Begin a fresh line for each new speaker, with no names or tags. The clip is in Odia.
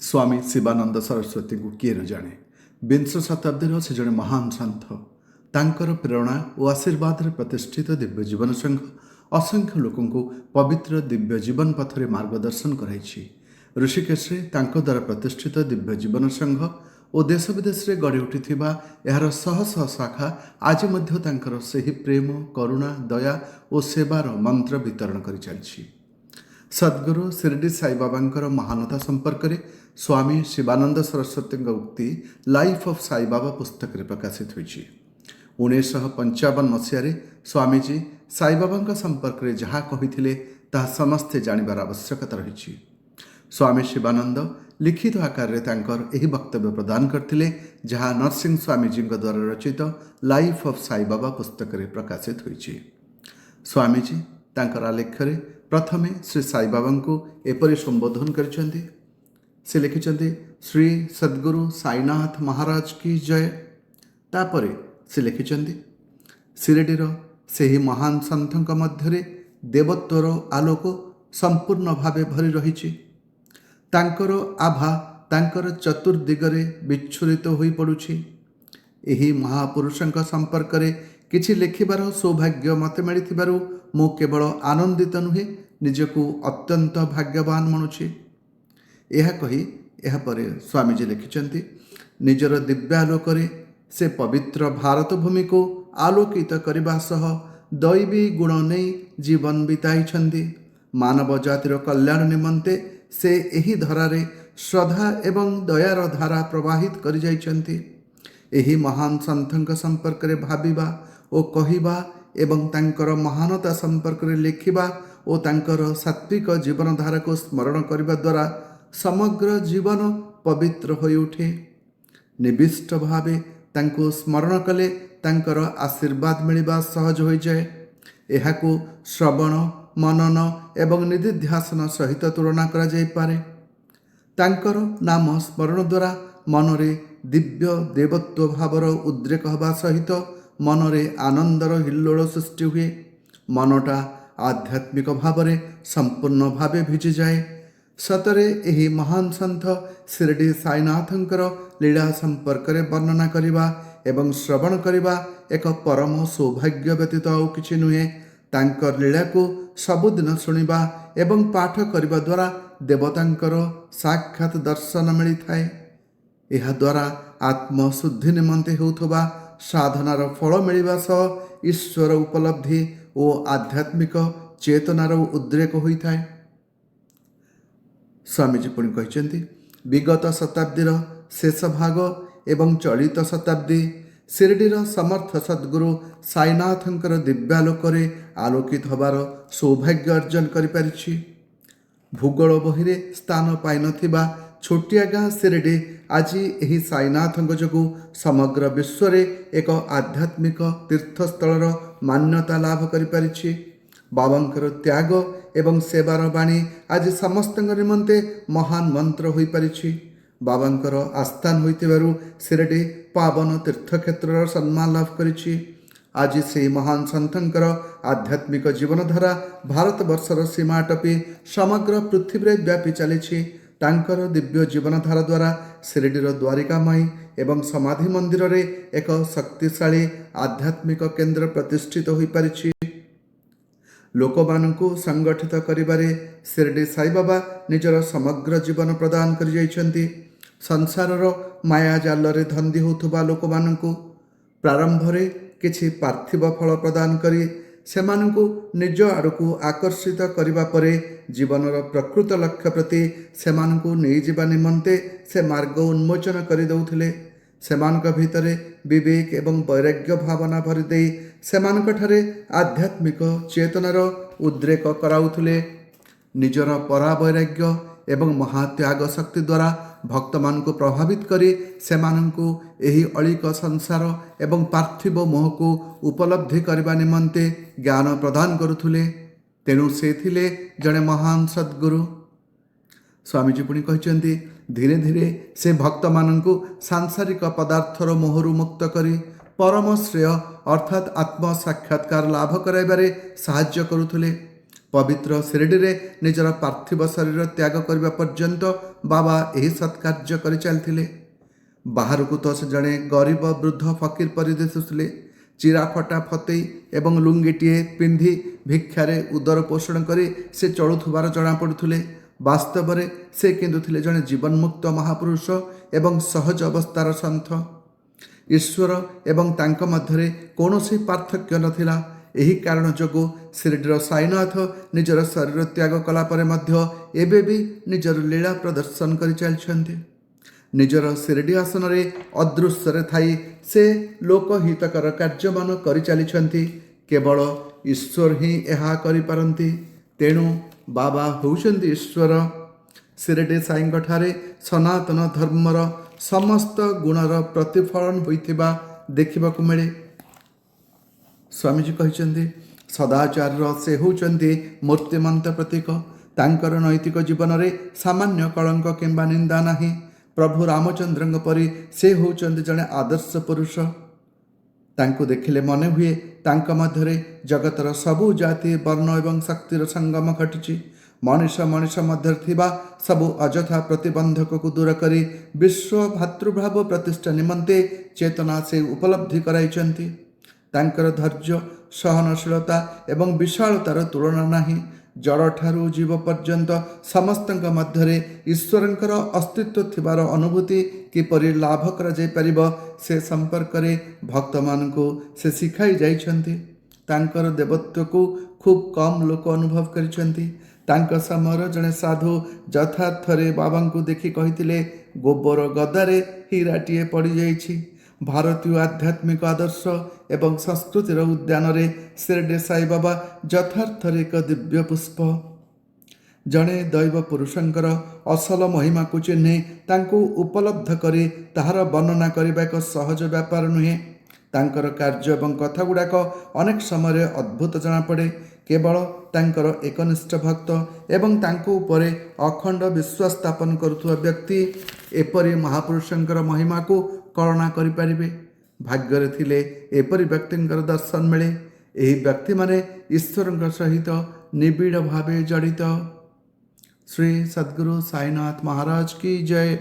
ସ୍ୱାମୀ ଶିବାନନ୍ଦ ସରସ୍ୱତୀଙ୍କୁ କିଏ ନ ଜାଣେ? ବିଂଶ ଶତାବ୍ଦୀର ସେ ଜଣେ ମହାନ ସନ୍ଥ। ତାଙ୍କର ପ୍ରେରଣା ଓ ଆଶୀର୍ବାଦରେ ପ୍ରତିଷ୍ଠିତ ଦିବ୍ୟ ଜୀବନ ସଂଘ ଅସଂଖ୍ୟ ଲୋକଙ୍କୁ ପବିତ୍ର ଦିବ୍ୟ ଜୀବନ ପଥରେ ମାର୍ଗଦର୍ଶନ କରାଇଛି। ଋଷିକେଶରେ ତାଙ୍କ ଦ୍ୱାରା ପ୍ରତିଷ୍ଠିତ ଦିବ୍ୟ ଜୀବନ ସଂଘ ଓ ଦେଶ ବିଦେଶରେ ଗଢ଼ି ଉଠିଥିବା ଏହାର ଶହ ଶହ ଶାଖା ଆଜି ମଧ୍ୟ ତାଙ୍କର ସେହି ପ୍ରେମ, କରୁଣା, ଦୟା ଓ ସେବାର ମନ୍ତ୍ର ବିତରଣ କରିଚାଲିଛି। ସଦ୍ଗୁରୁ ଶିରିଡ଼ି ସାଇବାବାଙ୍କର ମହାନତା ସମ୍ପର୍କରେ ସ୍ୱାମୀ ଶିବାନନ୍ଦ ସରସ୍ୱତୀଙ୍କ ଉକ୍ତି ଲାଇଫ୍ ଅଫ୍ ସାଇବାବା ପୁସ୍ତକରେ ପ୍ରକାଶିତ ହୋଇଛି। 1955 ମସିହାରେ ସ୍ୱାମୀଜୀ ସାଇବାବାଙ୍କ ସମ୍ପର୍କରେ ଯାହା କହିଥିଲେ, ତାହା ସମସ୍ତେ ଜାଣିବାର ଆବଶ୍ୟକତା ରହିଛି। ସ୍ୱାମୀ ଶିବାନନ୍ଦ ଲିଖିତ ଆକାରରେ ତାଙ୍କର ଏହି ବକ୍ତବ୍ୟ ପ୍ରଦାନ କରିଥିଲେ, ଯାହା ନରସିଂହ ସ୍ୱାମୀଜୀଙ୍କ ଦ୍ୱାରା ରଚିତ ଲାଇଫ୍ ଅଫ୍ ସାଇବାବା ପୁସ୍ତକରେ ପ୍ରକାଶିତ ହୋଇଛି। ସ୍ୱାମୀଜୀ ତାଙ୍କର ଆଲେଖ୍ୟରେ ପ୍ରଥମେ ଶ୍ରୀ ସାଇବାବାଙ୍କୁ ଏପରି ସମ୍ବୋଧନ କରିଛନ୍ତି। ସେ ଲେଖିଛନ୍ତି, "ଶ୍ରୀ ସଦ୍ଗୁରୁ ସାଇନାଥ ମହାରାଜ କି ଜୟ।" ତାପରେ ସେ ଲେଖିଛନ୍ତି, "ଶିରିଡ଼ିର ସେହି ମହାନ ସନ୍ଥଙ୍କ ମଧ୍ୟରେ ଦେବତ୍ୱର ଆଲୋକ ସମ୍ପୂର୍ଣ୍ଣ ଭାବେ ଭରି ରହିଛି। ତାଙ୍କର ଆଭା ତାଙ୍କର ଚତୁର୍ଦିଗରେ ବିଚ୍ଛୁରିତ ହୋଇପଡ଼ୁଛି। ଏହି ମହାପୁରୁଷଙ୍କ ସମ୍ପର୍କରେ କିଛି ଲେଖିବାର ସୌଭାଗ୍ୟ ମୋତେ ମିଳିଥିବାରୁ ମୁଁ କେବଳ ଆନନ୍ଦିତ ନୁହେଁ, ନିଜକୁ ଅତ୍ୟନ୍ତ ଭାଗ୍ୟବାନ ମଣୁଛି।" ଏହା କହି ଏହାପରେ ସ୍ୱାମୀଜୀ ଲେଖିଛନ୍ତି, "ନିଜର ଦିବ୍ୟାଲୋକରେ ସେ ପବିତ୍ର ଭାରତ ଭୂମିକୁ ଆଲୋକିତ କରିବା ସହ ଦୈବୀ ଗୁଣ ନେଇ ଜୀବନ ବିତାଇଛନ୍ତି। ମାନବ ଜାତିର କଲ୍ୟାଣ ନିମନ୍ତେ ସେ ଏହି ଧରାରେ ଶ୍ରଦ୍ଧା ଏବଂ ଦୟାର ଧାରା ପ୍ରବାହିତ କରିଯାଇଛନ୍ତି। ଏହି ମହାନ ସନ୍ଥଙ୍କ ସମ୍ପର୍କରେ ଭାବିବା ଓ କହିବା ଏବଂ ତାଙ୍କର ମହାନତା ସମ୍ପର୍କରେ ଲେଖିବା ଓ ତାଙ୍କର ସାତ୍ତ୍ୱିକ ଜୀବନଧାରାକୁ ସ୍ମରଣ କରିବା ଦ୍ୱାରା ସମଗ୍ର ଜୀବନ ପବିତ୍ର ହୋଇଉଠେ। ନିବିଷ୍ଟ ଭାବେ ତାଙ୍କୁ ସ୍ମରଣ କଲେ ତାଙ୍କର ଆଶୀର୍ବାଦ ମିଳିବା ସହଜ ହୋଇଯାଏ। ଏହାକୁ ଶ୍ରବଣ, ମନନ ଏବଂ ନିଦିଧ୍ୟାସନ ସହିତ ତୁଳନା କରାଯାଇପାରେ। ତାଙ୍କର ନାମ ସ୍ମରଣ ଦ୍ୱାରା ମନରେ ଦିବ୍ୟ ଦେବତ୍ୱ ଭାବର ଉଦ୍ରେକ ହେବା ସହିତ ମନରେ ଆନନ୍ଦର ହିଲ୍ଲୋଳ ସୃଷ୍ଟି ହୁଏ। ମନଟା ଆଧ୍ୟାତ୍ମିକ ଭାବରେ ସମ୍ପୂର୍ଣ୍ଣ ଭାବେ ଭିଜିଯାଏ। ସତରେ ଏହି ମହାନ ସନ୍ଥ ଶିରିଡ଼ି ସାଇନାଥଙ୍କର ଲୀଳା ସମ୍ପର୍କରେ ବର୍ଣ୍ଣନା କରିବା ଏବଂ ଶ୍ରବଣ କରିବା ଏକ ପରମ ସୌଭାଗ୍ୟ ବ୍ୟତୀତ ଆଉ କିଛି ନୁହେଁ। ତାଙ୍କ ଲୀଳାକୁ ସବୁଦିନ ଶୁଣିବା ଏବଂ ପାଠ କରିବା ଦ୍ୱାରା ଦେବତାଙ୍କର ସାକ୍ଷାତ ଦର୍ଶନ ମିଳିଥାଏ। ଏହାଦ୍ୱାରା ଆତ୍ମଶୁଦ୍ଧି ନିମନ୍ତେ ହେଉଥିବା ସାଧନାର ଫଳ ମିଳିବା ସହ ଈଶ୍ୱର ଉପଲବ୍ଧି ଓ ଆଧ୍ୟାତ୍ମିକ ଚେତନାର ଉଦ୍ରେକ ହୋଇଥାଏ।" ସ୍ୱାମୀଜୀ ପୁଣି କହିଛନ୍ତି, "ବିଗତ ଶତାବ୍ଦୀର ଶେଷ ଭାଗ ଏବଂ ଚଳିତ ଶତାବ୍ଦୀ ଶିରିଡ଼ିର ସମର୍ଥ ସଦ୍ଗୁରୁ ସାଇନାଥଙ୍କର ଦିବ୍ୟାଲୋକରେ ଆଲୋକିତ ହେବାର ସୌଭାଗ୍ୟ ଅର୍ଜନ କରିପାରିଛି। ଭୂଗୋଳ ବହିରେ ସ୍ଥାନ ପାଇନଥିବା ଛୋଟିଆ ଗାଁ ଶିରିଡ଼ି ଆଜି ଏହି ସାଇନାଥଙ୍କ ଯୋଗୁଁ ସମଗ୍ର ବିଶ୍ୱରେ ଏକ ଆଧ୍ୟାତ୍ମିକ ତୀର୍ଥସ୍ଥଳର ମାନ୍ୟତା ଲାଭ କରିପାରିଛି। ବାବାଙ୍କର ତ୍ୟାଗ ଏବଂ ସେବାର ବାଣୀ ଆଜି ସମସ୍ତଙ୍କ ନିମନ୍ତେ ମହାନ ମନ୍ତ୍ର ହୋଇପାରିଛି। ବାବାଙ୍କର ଆସ୍ଥାନ ହୋଇଥିବାରୁ ଶିରିଡ଼ି ପାବନ ତୀର୍ଥକ୍ଷେତ୍ରର ସମ୍ମାନ ଲାଭ କରିଛି। ଆଜି ସେହି ମହାନ ସନ୍ଥଙ୍କର ଆଧ୍ୟାତ୍ମିକ ଜୀବନଧାରା ଭାରତବର୍ଷର ସୀମା ଟପି ସମଗ୍ର ପୃଥିବୀରେ ବ୍ୟାପି ଚାଲିଛି। ତାଙ୍କର ଦିବ୍ୟ ଜୀବନଧାରା ଦ୍ୱାରା ଶିରିଡ଼ିର ଦ୍ୱାରିକାମାଇ ଏବଂ ସମାଧି ମନ୍ଦିରରେ ଏକ ଶକ୍ତିଶାଳୀ ଆଧ୍ୟାତ୍ମିକ କେନ୍ଦ୍ର ପ୍ରତିଷ୍ଠିତ ହୋଇପାରିଛି। ଲୋକମାନଙ୍କୁ ସଂଗଠିତ କରିବାରେ ଶିରିଡ଼ି ସାଇବାବା ନିଜର ସମଗ୍ର ଜୀବନ ପ୍ରଦାନ କରିଯାଇଛନ୍ତି। ସଂସାରର ମାୟା ଜାଲରେ ଧନ୍ଦି ହେଉଥିବା ଲୋକମାନଙ୍କୁ ପ୍ରାରମ୍ଭରେ କିଛି ପାର୍ଥିବ ଫଳ ପ୍ରଦାନ କରି ସେମାନଙ୍କୁ ନିଜ ଆଡ଼କୁ ଆକର୍ଷିତ କରିବା ପରେ ଜୀବନର ପ୍ରକୃତ ଲକ୍ଷ୍ୟ ପ୍ରତି ସେମାନଙ୍କୁ ନେଇଯିବା ନିମନ୍ତେ ସେ ମାର୍ଗ ଉନ୍ମୋଚନ କରିଦେଉଥିଲେ। ସେମାନଙ୍କ ଭିତରେ ବିବେକ ଏବଂ ବୈରାଗ୍ୟ ଭାବନା ଭରିଦେଇ ସେମାନଙ୍କଠାରେ ଆଧ୍ୟାତ୍ମିକ ଚେତନାର ଉଦ୍ରେକ କରାଉଥିଲେ। ନିଜର ପରାବୈରାଗ୍ୟ ଏବଂ ମହାତ୍ୟାଗ ଶକ୍ତି ଦ୍ୱାରା ଭକ୍ତମାନଙ୍କୁ ପ୍ରଭାବିତ କରି ସେମାନଙ୍କୁ ଏହି ଅଳିକ ସଂସାର ଏବଂ ପାର୍ଥିବ ମୋହକୁ ଉପଲବ୍ଧି କରିବା ନିମନ୍ତେ ଜ୍ଞାନ ପ୍ରଦାନ କରୁଥିଲେ। ତେଣୁ ସେ ଥିଲେ ଜଣେ ମହାନ ସଦ୍ଗୁରୁ।" ସ୍ୱାମୀଜୀ ପୁଣି କହିଛନ୍ତି, "ଧୀରେ ଧୀରେ ସେ ଭକ୍ତମାନଙ୍କୁ ସାଂସାରିକ ପଦାର୍ଥର ମୋହରୁ ମୁକ୍ତ କରି ପରମ ଶ୍ରେୟ ଅର୍ଥାତ୍ ଆତ୍ମ ସାକ୍ଷାତକାର ଲାଭ କରାଇବାରେ ସାହାଯ୍ୟ କରୁଥିଲେ। ପବିତ୍ର ଶିରିଡ଼ିରେ ନିଜର ପାର୍ଥିବ ଶରୀର ତ୍ୟାଗ କରିବା ପର୍ଯ୍ୟନ୍ତ ବାବା ଏହି ସତ୍କାର୍ଯ୍ୟ କରି ଚାଲିଥିଲେ। ବାହାରକୁ ତ ସେ ଜଣେ ଗରିବ ବୃଦ୍ଧ ଫକୀର ପରି ଦିଶୁଥିଲେ। ଚିରାଫଟା ଫତେଇ ଏବଂ ଲୁଙ୍ଗିଟିଏ ପିନ୍ଧି ଭିକ୍ଷାରେ ଉଦର ପୋଷଣ କରି ସେ ଚଳୁଥିବାର ଜଣାପଡ଼ୁଥିଲେ। ବାସ୍ତବରେ ସେ କିନ୍ତୁ ଥିଲେ ଜଣେ ଜୀବନ୍ମୁକ୍ତ ମହାପୁରୁଷ ଏବଂ ସହଜ ଅବସ୍ଥାର ସନ୍ଥ। ଈଶ୍ୱର ଏବଂ ତାଙ୍କ ମଧ୍ୟରେ କୌଣସି ପାର୍ଥକ୍ୟ ନଥିଲା। ଏହି କାରଣ ଯୋଗୁଁ ଶିରିଡ଼ିର ସାଇନାଥ ନିଜର ଶରୀର ତ୍ୟାଗ କଲା ପରେ ମଧ୍ୟ ଏବେ ବି ନିଜର ଲୀଳା ପ୍ରଦର୍ଶନ କରି ଚାଲିଛନ୍ତି। ନିଜର ଶିରିଡ଼ି ଆସନରେ ଅଦୃଶ୍ୟରେ ଥାଇ ସେ ଲୋକହିତକର କାର୍ଯ୍ୟମାନ କରିଚାଲିଛନ୍ତି। କେବଳ ଈଶ୍ୱର ହିଁ ଏହା କରିପାରନ୍ତି। ତେଣୁ ବାବା ହେଉଛନ୍ତି ଈଶ୍ୱର। ଶିରିଡ଼ି ସାଇଙ୍କଠାରେ ସନାତନ ଧର୍ମର ସମସ୍ତ ଗୁଣର ପ୍ରତିଫଳନ ହୋଇଥିବା ଦେଖିବାକୁ ମିଳେ। ସ୍ୱାମୀଜୀ କହିଛନ୍ତି, ସଦାଚାରର ସେ ହେଉଛନ୍ତି ମୂର୍ତ୍ତିମନ୍ତ ପ୍ରତୀକ। ତାଙ୍କର ନୈତିକ ଜୀବନରେ ସାମାନ୍ୟ କଳଙ୍କ କିମ୍ବା ନିନ୍ଦା ନାହିଁ। ପ୍ରଭୁ ରାମଚନ୍ଦ୍ରଙ୍କ ପରି ସେ ହେଉଛନ୍ତି ଜଣେ ଆଦର୍ଶ ପୁରୁଷ। ତାଙ୍କୁ ଦେଖିଲେ ମନେ ହୁଏ, ତାଙ୍କ ମଧ୍ୟରେ ଜଗତର ସବୁ ଜାତି, ବର୍ଣ୍ଣ ଏବଂ ଶକ୍ତିର ସଙ୍ଗମ ଘଟିଛି। ମଣିଷ ମଣିଷ ମଧ୍ୟରେ ଥିବା ସବୁ ଅଯଥା ପ୍ରତିବନ୍ଧକକୁ ଦୂର କରି ବିଶ୍ୱ ଭାତୃଭାବ ପ୍ରତିଷ୍ଠା ନିମନ୍ତେ ଚେତନା ସେ ଉପଲବ୍ଧି କରାଇଛନ୍ତି। ତାଙ୍କର ଧୈର୍ଯ୍ୟ, ସହନଶୀଳତା ଏବଂ ବିଶାଳତାର ତୁଳନା ନାହିଁ। ଜଡ଼ଠାରୁ ଜୀବ ପର୍ଯ୍ୟନ୍ତ ସମସ୍ତଙ୍କ ମଧ୍ୟରେ ଈଶ୍ୱରଙ୍କର ଅସ୍ତିତ୍ୱ ଥିବାର ଅନୁଭୂତି କିପରି ଲାଭ କରାଯାଇପାରିବ, ସେ ସମ୍ପର୍କରେ ଭକ୍ତମାନଙ୍କୁ ସେ ଶିଖାଇ ଯାଇଛନ୍ତି। ତାଙ୍କର ଦେବତ୍ୱକୁ ଖୁବ୍ କମ୍ ଲୋକ ଅନୁଭବ କରିଛନ୍ତି। ତାଙ୍କ ସମୟର ଜଣେ ସାଧୁ ଯଥାର୍ଥରେ ବାବାଙ୍କୁ ଦେଖି କହିଥିଲେ, "ଗୋବର ଗଦାରେ ହୀରାଟିଏ ପଡ଼ିଯାଇଛି।" ଭାରତୀୟ ଆଧ୍ୟାତ୍ମିକ ଆଦର୍ଶ ଏବଂ ସଂସ୍କୃତିର ଉଦ୍ୟାନରେ ଶିରିଡ଼ି ସାଇବାବା ଯଥାର୍ଥରେ ଏକ ଦିବ୍ୟ ପୁଷ୍ପ। ଜଣେ ଦୈବ ପୁରୁଷଙ୍କର ଅସଲ ମହିମାକୁ ଚିହ୍ନି ତାଙ୍କୁ ଉପଲବ୍ଧ କରି ତାହାର ବର୍ଣ୍ଣନା କରିବା ଏକ ସହଜ ବ୍ୟାପାର ନୁହେଁ। ତାଙ୍କର କାର୍ଯ୍ୟ ଏବଂ କଥାଗୁଡ଼ାକ ଅନେକ ସମୟରେ ଅଦ୍ଭୁତ ଜଣାପଡ଼େ। କେବଳ ତାଙ୍କର ଏକନିଷ୍ଠ ଭକ୍ତ ଏବଂ ତାଙ୍କ ଉପରେ ଅଖଣ୍ଡ ବିଶ୍ୱାସ ସ୍ଥାପନ କରୁଥିବା ବ୍ୟକ୍ତି ଏପରି ମହାପୁରୁଷଙ୍କର ମହିମାକୁ କଳନା କରିପାରିବେ। ଭାଗ୍ୟରେ ଥିଲେ ଏପରି ବ୍ୟକ୍ତିଙ୍କର ଦର୍ଶନ ମିଳେ। ଏହି ବ୍ୟକ୍ତିମାନେ ଈଶ୍ୱରଙ୍କ ସହିତ ନିବିଡ଼ ଭାବେ ଜଡ଼ିତ। ଶ୍ରୀ ସଦ୍ଗୁରୁ ସାଇନାଥ ମହାରାଜ କି ଜୟ।